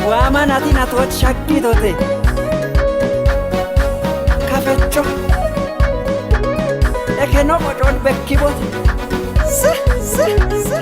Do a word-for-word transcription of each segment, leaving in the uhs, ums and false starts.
Waamanati natoch shaggidote. Kafecho. Ekeno qochon bekkibote. Se, se, se.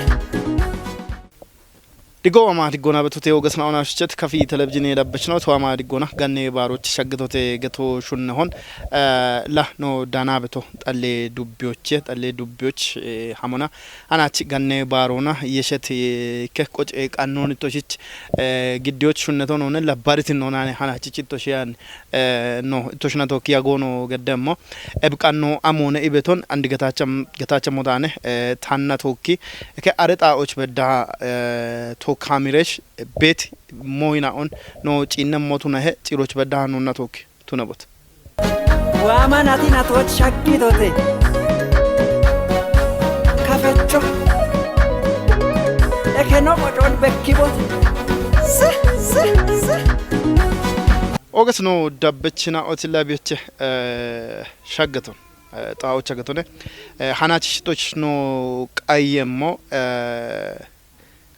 Diggo waama diggoona betote ogesna ona shuchet kafi televizhine dabbechno to waama diggoona ganne baaroch shaggitote geto shunnehon, eh, la no dana beto xalle dubbiyoche, xalle dubbiyoch, eh, hamona. Hanachi ganne baarona yeshet, eh, ke qoc, eh, qannon toshich, eh, giddiyoch shunneton one la baritin onane hanachi chitoshiyan, eh, no, ittoshina tookki yagono geddemmo. Ebiqanno amoone ibeton andi getacha, getacha modane, eh, tanna tookki. Eke are xaa'och bedda, eh, to kamiresh bet moyna on no ciinne motuna he ciroch bedda nonna tookki. Tuna bot. Waamanati natoch shaggidote. Kafecho. Ekeno qochon bekkibote. Se, se, se. Oges no dabbechina otilla biyoche, eh, shaggaton, eh, xaa'och shaggatone. Eh, hanach shitoch no qayyemmo, eh,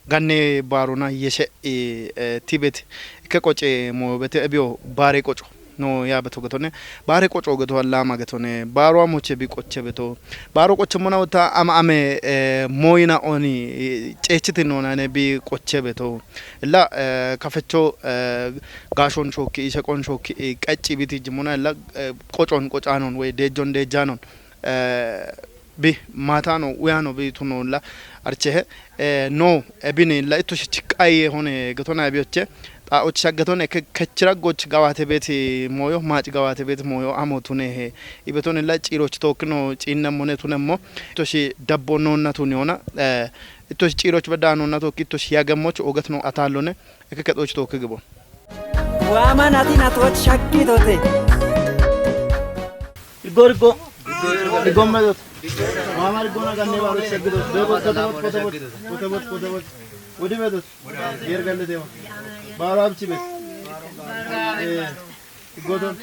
ganne baarona yeshe, eh, eh, tibet. Ike qoce mo bete ebio baare qoco. No ya beto getone. Baare qoco geto allama getone. Baaro amoche bi qoche beto. Baaro qoche mona uta ama ame, eh, moyna oni, eh, cechiti nona ne bi qoche beto. La, eh, kafecho, eh, gashon shoki, iseqon shoki, eh, qacci biti jimona la, eh, qocon qocanon we dejon dejanon. Eh, bi matano uyano bi tuno la archehe, eh, no, ebini la ittoshich qayye hone getona biyoche. Xaa'och shaggaton eke kechira goch gawate beti moyo, mac gawate beti moyo amo tune he. Ibeton la ciroch tookki no ciinne mone tunemmo. Ittoshi dabbo nonna tuni ona, eh, ittoshi ciroch bedda nonna tookki ittoshi yagemmoch ogetno atallone. Eke kexoch tookki gibon. Waamanati natoch shaggidote. Irgo, irgo. Irgo medot. Waama irgona ganne baaro shaggidot. Bebot, kotebot, kotebot. Kotebot, kotebot. Wodi medot. Yer galle dewa. Baaro abchi bet. Eh, irgo don.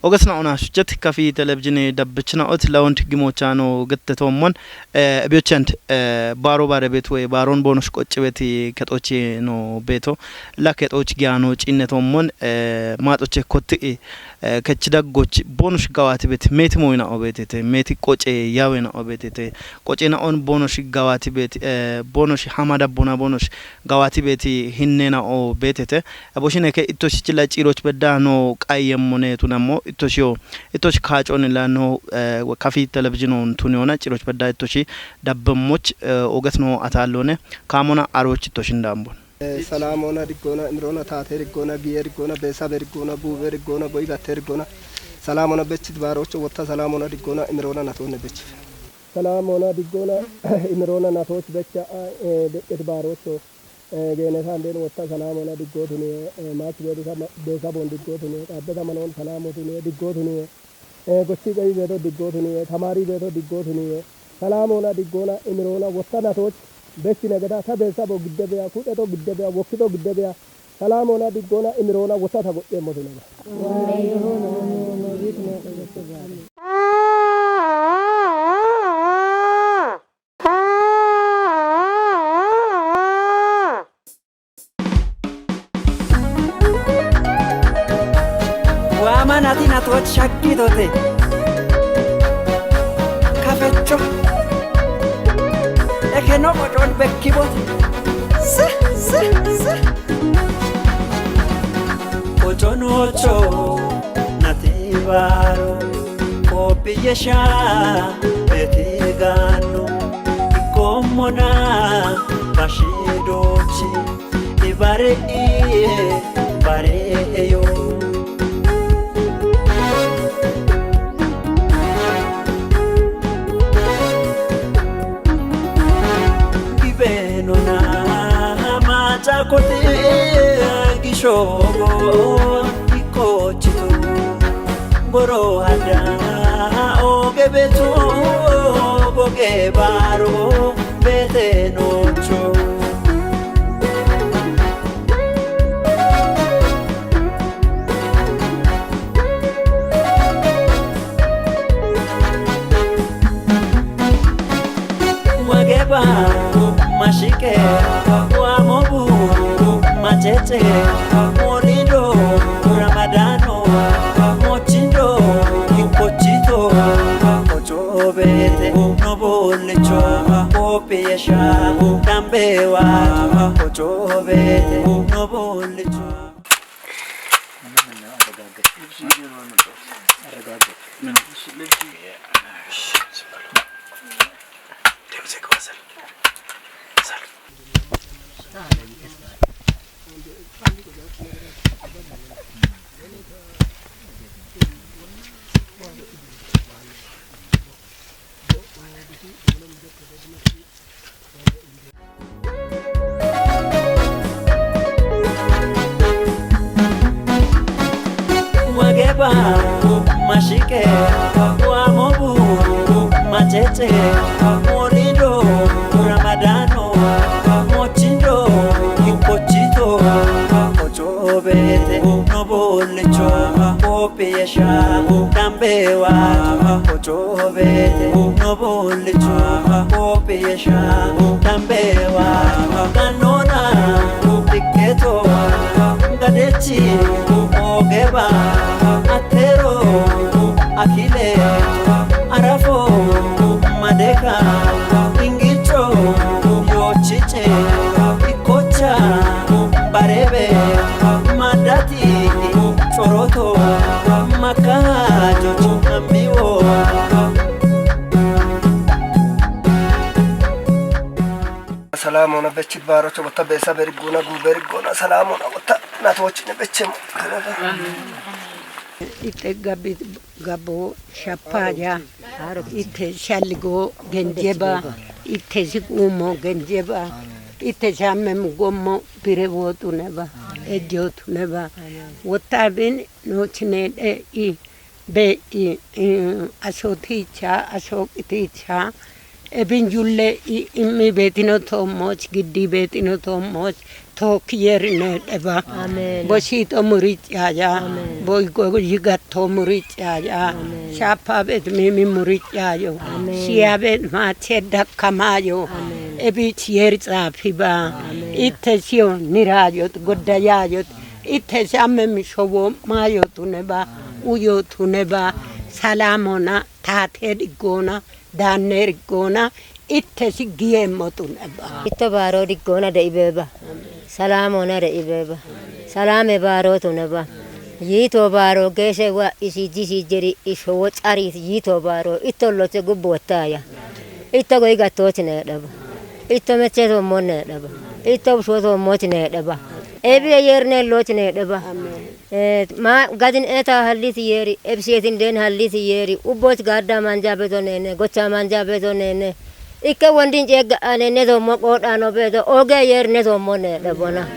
Ogesna ona shuchet kafi televizhine dabbechna ot lawont gimochano gettetomon, eh, ebiochent, eh, baaro baare bet we baaron bonosh qocci beti kexochi no beto, la kexoch giano cinnetomon, eh, maxoche kotti, eh, kech daggoch bonosh gawati bet meti moyna obetete, meti qoce yawena obetete, qoce na on bonosh gawati bet, eh, bonosh hamada bona bonosh gawati beti hinnena o betete. Abo shineke ittoshi chila ciroch bedda no qayyemmone tunammo ittoshi yo, ittoshi kaacon la no, eh, kafi televizhine on tuni ona ciroch bedda ittoshi dabbemmoch, eh, oges no atallone kamona aroch ittoshin dambon. Eh, salaam ona diggoona, imiroona taate diggoona, giye diggoona, beesabe diggoona, buube diggoona, goyi gatte diggoona. Salaam ona bechit baarocho wotta salaam ona diggoona, imiroona natoonne bechit. Salaam ona diggoona, imiroona natooch becha, eh, deqqet baarocho. Eh, geene sanden wotta salaam ona diggootuniye, eh, maach beedisa ma-, beesabon diggootuniye, xaabbeta manoon salaamotuniye diggootuniye. Eh, gochi gayi beeto diggootuniye, tamaari beeto diggootuniye. Salaam ona diggoona, imiroona wotta natooch bechine geda ta beesabo giddebeya, kudheto giddebeya, wokkito giddebeya. Salaam ona diggoona, imiroona wotta ta go'yeemmotinega. Waamanati natooch shaggidote. Kafecho. Ekeno qochon bekkibote. Se, se, se. Qochon ocho nati baaro. Kopiyesha beti gaano. Ikommona bashidochi. Ibare iye bare eyo. Gibeno na macha kote gishogo ikochitu. Boro ada oge betu boge baro bete nocho. Mashike, Wamobu, Machete, Morido, Ramadano, Mochindo, Kochito, Kochobete, Nobulicho, Kopiesha, Tambewa, Kochobete, Nobulicho. Wageba, Mashike, Wamobu, Machete, Morido, Ramadano, Mochindo, Kochito, Kochobete, Nobulicho, Kopiesha, Tambewa, Kochobete, Nobulicho, Kopiesha, Tambewa, Kanona, Tiketo, Gadechi, Ogeba, Atero, Akile, Arafo, Madeka, Ingicho, Yochiche, Ikocha, Barebe, Madati, Choroto, Makajo, Amiwo. Salamona bechit barocho botta besa berigona gu berigona salamona botta natochine bechemo. Ite gabi gabo shapaya. Ite shaligo genjeba. Ite sigumo genjeba. Ite shame mugomo bire wotuneba. Ejotuneba. Wotabin nochine de i. Be i, i, asho ticha, asho ticha. Ebin julle i, immi betino to moch, giddi betino to moch, to kiyeri ne deba. Amen. Bo shi to murich ya ya. Amen. Bo go yigat to murich ya ya. Amen. Shapa bet mimi murich ya yo. Amen. Shia bet ma che dakama yo. Amen. Ebi chiyer tsafi ba. Amen. Ite shio nira yo, godda ya yo. Ite shame mi showo ma yo tune ba. Uyo tune ba, salamona, tate diggona, danne diggona, itte siggiye motun ebba. Itto baro diggona de ibeba. Salamona de ibeba. Salame baro tuneba. Yito baro geshe wa isi jisi jeri isho wo tsari yito baro. Itto loche gubbo taya. Itto goy gattoch ne dhaba. Itto meche to mon ne dhaba. Itto busho to moch ne dhaba. Ebi yer ne loch ne dhaba. Eh, ma gadin eta hallit yeri, ebsietin den hallit yeri, ubboch gadda manja beto nene, gocha manja beto nene. Ikke wondin cegga ane ne tommo qodano beto, oge yer ne tommo ne dhabona.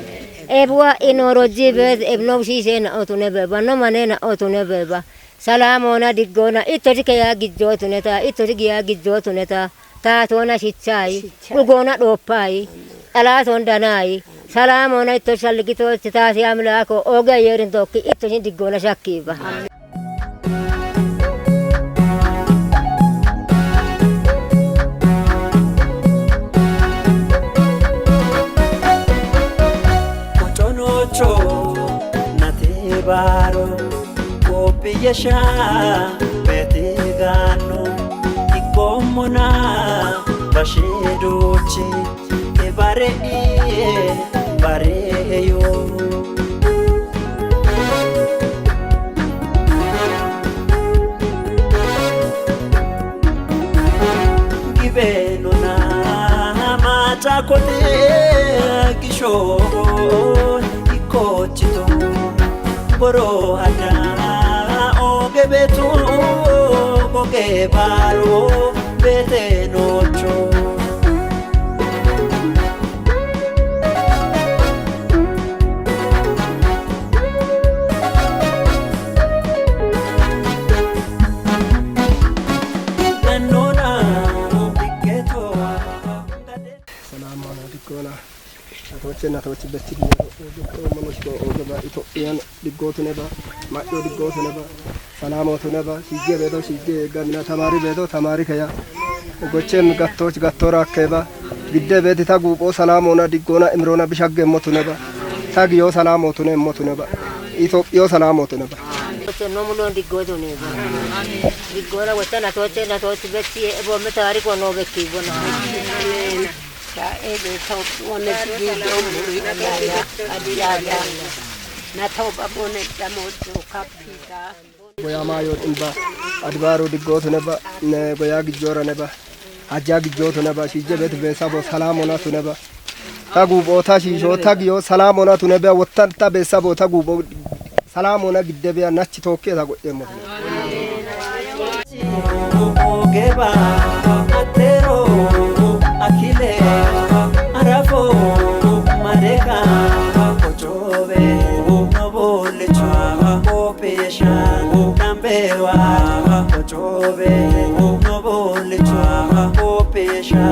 Ebwa inoroji bet, ebno shishe na otune beba, no mane na otune beba. Salamona diggona, itto tike ya gijjo tuneta, itto tike ya gijjo tuneta. Taatona shichai, dhugona dhooppai, dhalaaton danai, salaamona itto shalligito taasi amlaako, oge yeerin tokki itto shin diggona shakkiiba. Qoconocho nate baro. Koppiyesha betigano, ikkoommona basheedochi, ebare'iye bare'eyo. Gibenona macakote gisho ikkochito. Boro hada oge betu, oge baro bete nocho. Ganona diketo. Salamu alaikum. Natooche natoochi bechi diyo, oge to monoshko, oge ba Itophiyan diggootu ne ba, ma'yo diggootu ne ba, salaamotu ne ba, shigge beedo shigge, gamina tamaari beedo tamaari keya, gochem gattooch gattoora akkeba, Gidde beeti ta guupho salaamoona diggoona imiroona bishagge immo tuneba. Ta giyo salaamoo tune immo tuneba. Itophiyo salaamoo tuneba. Nomu loon diggoo tuneba. Diggoona wotta natooche natoochi bekki eboomme taariko noo bekki bona. Goyaa maayo ximba, adibaaru diggoo tuneba, ne goyaa gijjoora neba, hajjaa gijjoo tuneba, shiijje beeti beesabo salaamoona tuneba. Ta guupho, ta shiisho, ta giyo salaamoona tuneba, wotta ta beesabo, ta guupho salaamoona gidde beya nachi tookke ta go'eemmo. Ogeba, Atero, Akile, Arafo, Mareka, Ochobe, Nobolechwa, Opesha, Nambewa, Ochobe, Nobolechwa, Opesha,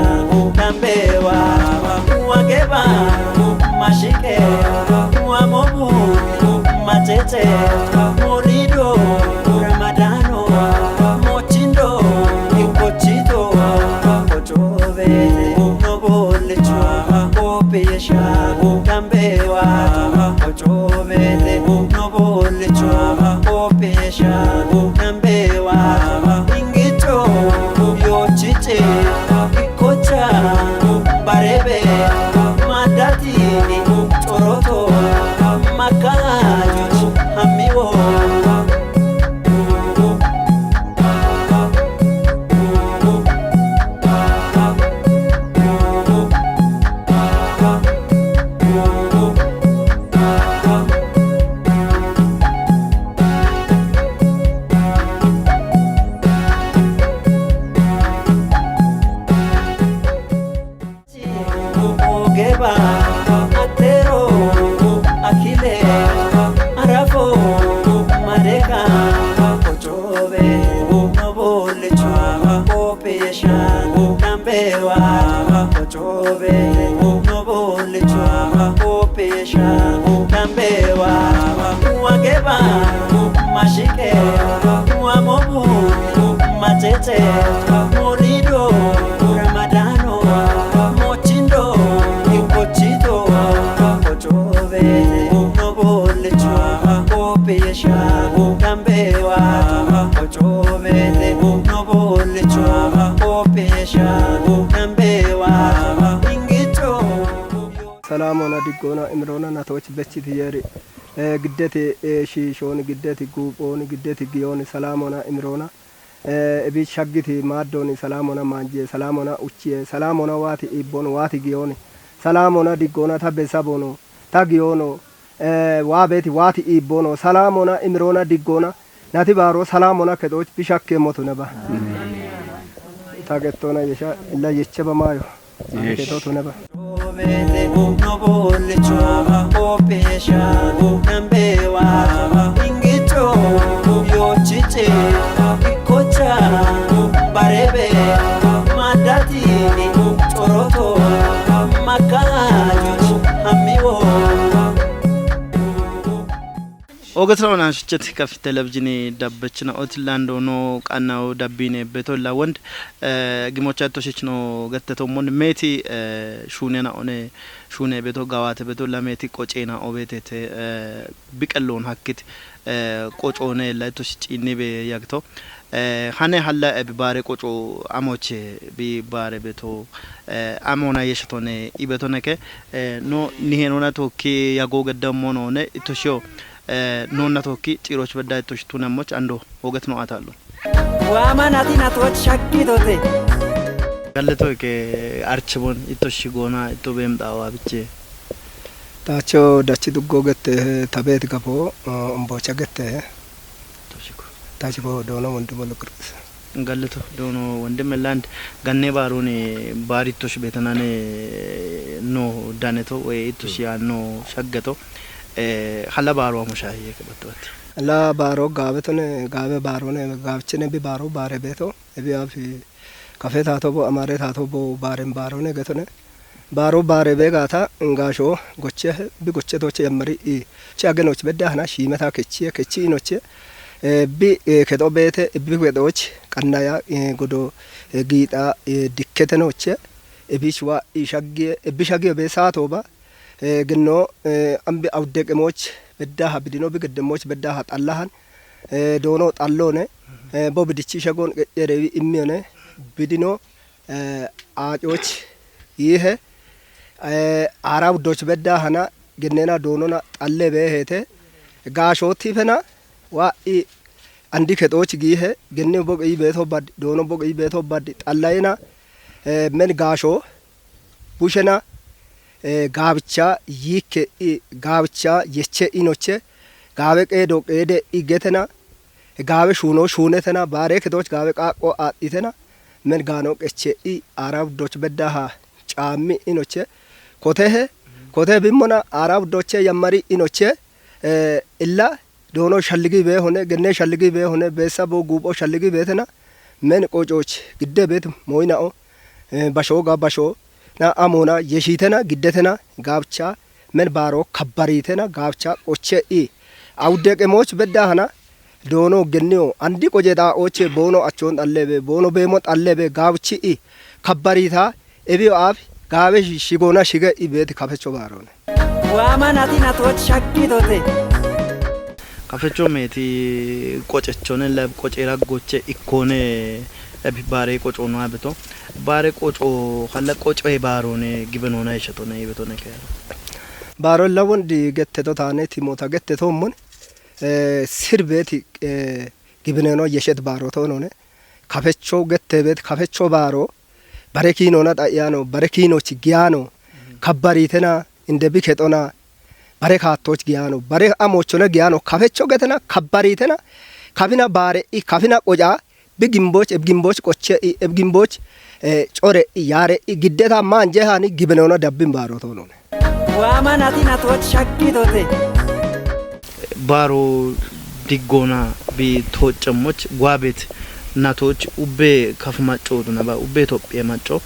Nambewa, Wageba, Mashike, Wamobu, Matete, Molido, Ramadano, Mochindo, Ikochito, Ochobe, Nobolechwa, Opesha, Nambewa, Ochobe, Nobolechwa, Opesha, Nambewa, Ingito, Yochiche, Kocha, Barebe, Madati, Toroto, Makajo, Hamiwo. Ogeba, Atero, Akile, Arafo, Mareka, Ochobe, Nobolechwa, Opesha, Nambewa, Ochobe, Nobolechwa, Opesha, Nambewa, Wageba, Mashike, Wamobu, Matete, Molido, Ramadano, Mochindo, Ikochito, Ochobe, Nobolechwa, Opesha, Nambewa, Ochobe, Nobolechwa, Opesha, Nambewa, Ingito. Salaamoona diggoona imiroona natoochi bechiti yeeri. Eh, giddeti, eh, shiishooni, giddeti guuphooni, giddeti giyooni, salaamoona imiroona. Eh, ebi shaggiti maaddooni, salaamoona maanjiye, salaamoona uchiye, salaamoona waati iibbooni, waati giyooni, salaamoona diggoona, ta besabono, ta giyoono, eh, waa beeti waati iibbono, salaamoona imiroona diggoona, nati baaro salaamoona kedoch bishakkeemmo tuneba. Ta gettoona yesha, illa yeche bamaayo. Yesh. Keto tuneba. Ogetra wona shucheti kaf televizhini dabbechina ot lando no qannawo dabbine beto la wond, eh, gimocha to shichno gatte to mon meti, eh, shunena one shune beto gawate beto la meti qocena obetete, eh, biqellon hakkit, eh, qocone la to shichini be yagto. Eh, hane halla e bi bare qoco amoche bi bare beto, eh, amona yeshatone ibetone ke, eh, no nihenona tokki yago gadda monone itosho, eh, nonna tokki ciroch bedda itosh tunamoch ando hoget no atallo. Waama nati natoch shakki dote. Galleto ke archibon itosh gona ito bem dawa biche. Tacho dachi duggo gette tabet gapo, eh, ombocha gette. Toshiko. Tachi ko dono wondumo lukirkis. Galleto dono wondumo land ganne baruni bari tosh betanane no daneto we itosh ya no shaggato. Eh, hala baro amushahiye ke batwati. La baro gabe tone, gabe baro ne, gabchene bi baro bare beto. Ebi afi kafe tato bo, amare tato bo, baren baro ne getone. Baro bare begata ngasho goche, bi goche toche yammari i. Chi agenoch bedda hana shimeta kechiye, kechi inoche. Eh, bi, eh, kedo bete, bi kedoch kannaya, eh, godo, eh, giita, eh, dikkete noche. ebish wa ishagge, ebishagiyo be sato ba, eh, genno, eh, ambi awdeqemoch bedda ha bidino bi geddemoch bedda ha xallahan, eh, doono xalloone, eh, bo bidichi shagon qe'erewi immiyone bidino, eh, aacoch yihe, eh, aara wuddoch bedda hana gennena doonona xalle beehete gaashooti fena wa i andi kexooch giihe genni boqi beeto bad doono boqi beeto bad xallayena, eh, men gaasho bushena, eh, gaabicha yiikke i gaabicha yeche inoche gaabe qeedo qeede i getena gaabe shuuno shuunetena baare kexooch gaabe qaaqqo aadhitena men gaano qeche i aara wuddoch beddaha caammi inoche kotehe kote bimmona aara wuddoche yammari inoche, eh, illa doono shalligi beehone genne shalligi beehone beessa bo guupho shalligi beetena men qococh gidde beet moyna'o, eh, basho ga basho na amona yeshitena giddetena gaabcha men baaro kabbaritena gaabcha qoche i awdeqemoch bedda hana doono genniyo andi qoje xaa'oche boono achon xallebe boono beemo xallebe gaabchi i kabbarita ebiyo aaf gaabe shi- shigona shige i beet kafecho baarone. Waama nati natoch shaggitote. Kafecho meeti qocechone lab qoce raggoche ikkone ebi baare qoco no abeto. Baare qoco halla qoco e baarone gibe nona ishatone ibetone ke. Baaro lawon di getteto taane timota getteto mon, eh, sir beeti, eh, gibineno yeshet baaro to none. Kafecho gette beet kafecho baaro bare kiinona xa'yaano bare kiinoch giyaano kabbaritena inde bi kexona bare kaattoch giyaano bare amochona giyaano kafecho getena kabbaritena kafina baare i kafina qoca bi gimboch eb gimboch qoche i eb gimboch, eh, core i yaare i giddeta manje hani gibinona dabbin baaro to none. Waama nati natoch shaggitote. Baaro diggoona bi tooccammoch gwaabeet natoch ubbe kaf maccootuna ba ubbe Itophiya macco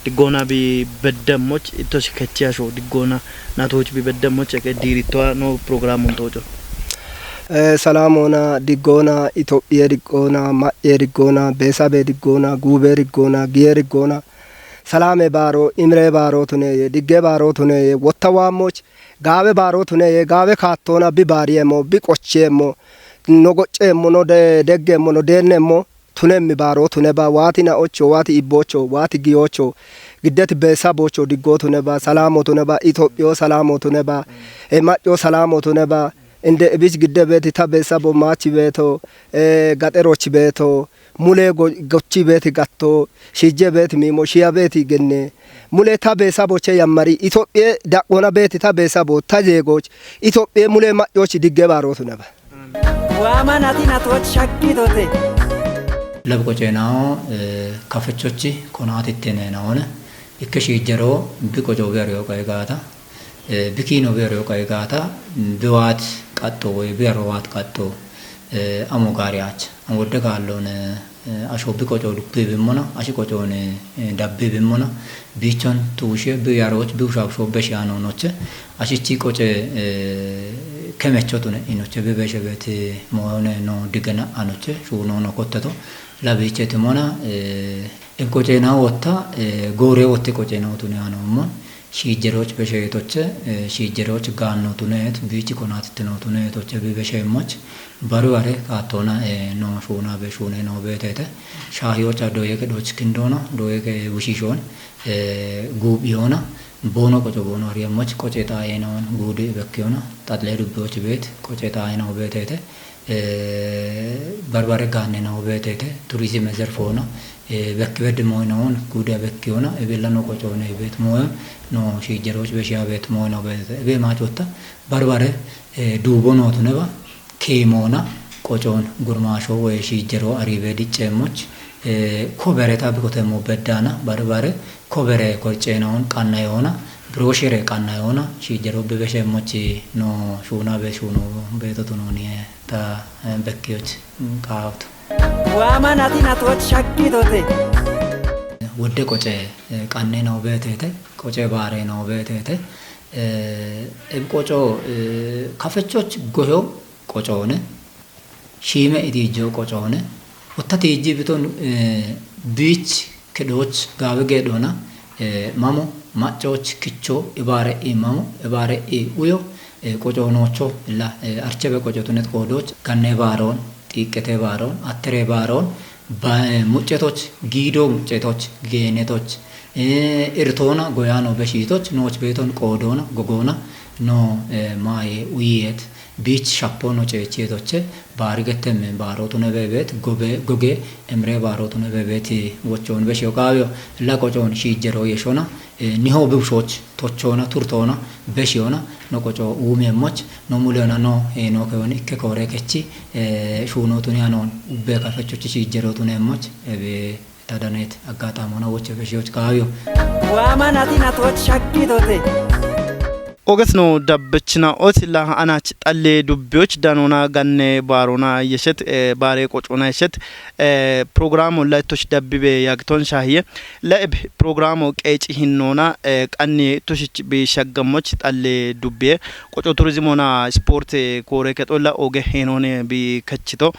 diggoona bi beddammoch ittosh kechiyasho diggoona natoch bi beddammoch eke diirittowa no programun tooco. Eh, salamoona diggoona Itophiye diggoona ma'ye diggoona beesabe diggoona guube diggoona giye diggoona salaame baaro imre baaro tuneye digge baaro tuneye wotta waammoch gaawe baaro tuneye gaawe kaattoona bi baariyeemmo bi qochiyeemmo no gocceemmo no de- deggeemmo no deenneemmo tunemmi baaro tune ba waati naocho waati ibboocho waati giyoocho giddet beesabocho diggoo tune ba salaamo tune ba Itophiyo salaamo tune ba e macco salaamo tune ba inde ibich gidde beeti ta beesabo maachi beeto, eh, gaxeroch beeto mule go- gochi beeti gatto shiije beeti miimo shiya beeti genne mule ta beesaboche yammari Itophiye daqwona beeti ta beesabo ta zeegoch Itophiye mule maccoch digge baaro tune ba. Waama nati natoch shaggitote. Lab qocenawo, eh, kafechochi konatittene nawone ikke shiijero bi qoco bi ariyo qae gaata, eh, bi kiino bi ariyo qae gaata, bi waat qaxxo woy bi aro waat qaxxo, eh, amo gaariyaach. An wodde kaallone, eh, asho bi qoco duppi bimmona, ashi qocone, eh, dabbi bimmona, bichon tuushe bi yaroch bi ushaksho beshi anonoche, ashichi qoce, eh, kemecho tune inoche bi beshe beti moone no digena anoche, shuno no kotteto, labiche timona, eh, e qocena wotta, eh, gore wotte qocena tune anommon, shiijeroch beshe toche, eh, shiijeroch gaanno tuneet, bichi konatittino tune toche bi beshe moch, Baru are kaattoona, eh, no shuuna be shuune no beetete. Shaahiyocha doyeke dhoch kindono, doyeke wishishon, eh, guubiyoona, boono qoco boono ariyamoch qoce xaayenoon guudi bekkiyona, xaxle dubbiyoch beet, qoce xaayeno beetete, eh, barbare gaanne no beetete, turizime zerfoona, eh, bekki bed moynoon guudi bekkiyona, ebellano qocoone beet moyon, no shiijeroch be shiya beet moyno beetete. Ebe maachotta, barbare, eh, duubo nootuneba, keemoona, qocoon gurmaasho woy shiijjero ariibe dicceemmoch, eh, kobere ta bikotemmo beddaana, barbare, kobere korceenoon qannayoona, brooshire qannayoona, shiijjero bibesheemmochi no shuuna be shuunu beeto tunooniye ta, eh, bekkiyoch, mm, qaawto. Waama nati natoch shaggitote. Wodde qoce, eh, qanne noo beeteete, qoce baare noo beeteete, eh, eb qoco, eh, kafechoch goyo qocoone, shiime itiijjo qocoone, utta tiijji biton, eh, biich kedhooch gaawe geedhoona, Mamo maccoch kicho ibare'i mamo ibare'i uyo qoco nocho la archebe qoco tunet qodoch ganne baron xiqqete baron attere baron muccetoch giido muccetoch geenetoch irtoona goyano beshitoch nooch beeton qoodona gogoona no maaye uyiyeet biich shappo no ceechiyeetoche baari gettemmen baarootune beebeet goge emire baarootune beebeet wochoon beshiyo qaawiyo la qocoon shiijjero yeshona niho bibushooch tochoona turtoona beshiyona no qoco uumeemmoch no muleyona no heenookewoni ikke koore kechi shuunootuni anoon ubbee kafechochi shiijjerootuneemmoch ebe tadaneet aggaxaamona woche beshiyoch qaawiyo. Waamanati natoch shaggitote. Oges no dabbechina ot la anach xalle dubbiyoch danona ganne baarona yeshet baare qocona yeshet programo la ittoch dabbibe yagton shahiye la eb programo qeeci hinnona qanni tushich bi shaggammoch xalle dubbiye qoco turizimona sporte koore kexo la oge heenone bi kachito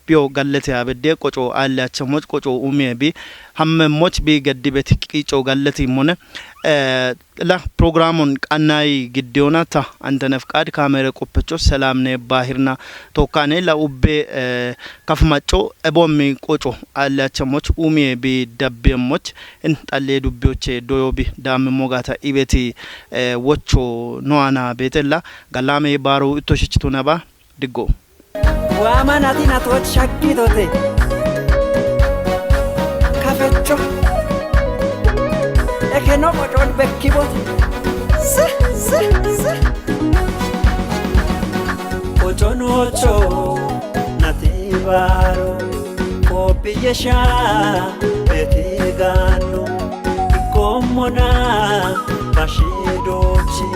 biyo gallete abedde qoco alle achamoch qoco umie bi hammemmoch bi gaddibet qico galleti mone la programun qannay giddiyona ta antenef qaad kamere qoppecho selamne bahirna tokkane la ubbe kaf macco ebommi qoco alle achamoch umie bi dabbiyemmoch in xalle dubbiyoche doyo bi dammimmo gata ibeti wocho noana betella galame baro itoshichitunaba diggo. Waamanati natoch shaggitote. Kafecho. Ekeno qocon bekkibote. Si si si. Qoconocho nati baaro qophiyesha beti gaanno ikkommona bashidochi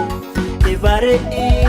ibare'i